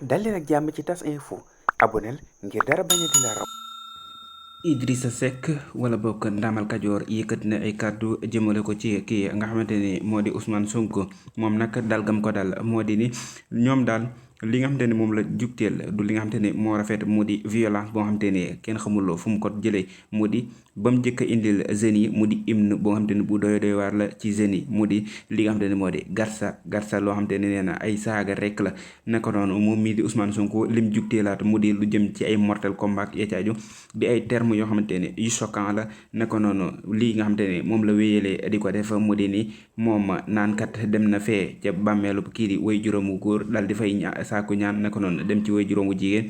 dal leen ak jàmm ci tas info aboneel ngir dara bañ a di la raw. Idrissa Seck wala bokk Ndamal Kajoor yëkkati na ay kàddu jëmale ko ci kii nga xamante ni moo di Ousmane Sonko moom nag dal gam ko dal moo di ni ñoom daal li nga xamante ni moom la jugteel du li nga xamante ni moo rafet mu di violence boo xamante ni kenn xamuloo fu mu ko jëlee mu di ba mu njëkk a indil jeunes yi mu di hymne boo xamante ni bu doy waar la ci jeunes yi mu di li nga xamante ni moo di garsa loo xamante ni nee na ay saaga rek la naka noonu moom mii di Ousmane Sonko lim jugteelaat mu di lu jëm ci ay mortel combat ya caaju di ay termes yoo xamante ne yu choquant la naka noonu lii nga xamante ne moom la wéyalee di ko def mu di ni moom naankat dem na fee ca bàmmeelu kii di way juróomu góor daal di fay saaku ñaan naka noonu dem ci way juróomu jigéen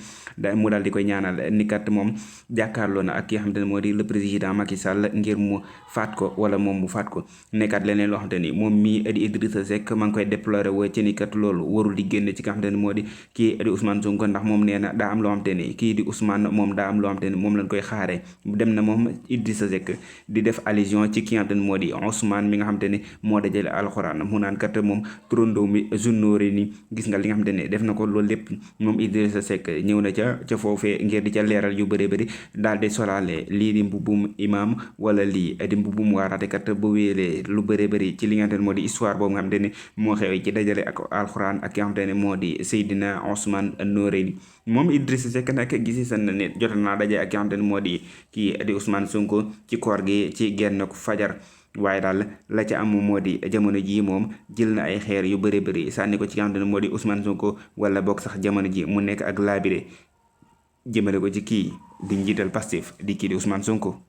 mu daal di koy ñaanal ni kat moom jàkkaarloo na ak ki nga xamante ne moo di le président Macky Sall ngir mu faat ko wala moom mu faat ko nekkat leneen loo xamante ni moom mii di Idrissa Seck maa ngi koy déploré woo ci ni kat loolu warul di génn ci nga xamante ne moo di kii di Ousmane Sonko ndax moom nee na daa am loo xamante ni kii di Ousmane moom daa am loo xamante ni moom lañ koy xaaree dem na moom Idrissa Seck di def allusion ci ki nga xamante ni moo di Ousmane mi nga xamante ni moo dajale alxuraan mu naan kat moom turandoo mi junnoore ni gis nga li nga xamante ni def na ko loolu lépp moom Idrissa Seck ñëw na ca foofee ngir di ca leeral yu bëri bëri daal di solaale lii di mbubbum imaam wala lii di mbubbum waaraatekat bu wéelee lu bëri bëri ci li nga xamante ni moo di histoire boobu nga xamante ni moo xew ci dajale ak alxuraan ak ki nga xamante ne moo di Seydina Ousmane Noreyni moom Idrissa Seck nag gisi san na ne jotal naa daje ak ki nga xamante ne moo di kii di Ousmane Sonko ci koor gi ci genn ko fajar waaye daal la ca am moo di jamono ji moom jël na ay xeer yu bëri bëri sànni ko ci nga xamante ne moo di Ousmane Sonko wala bokk sax jamono ji mu nekk ak laabire jëmale ko ci kii di njiital Pastef di kii di Ousmane Sonko.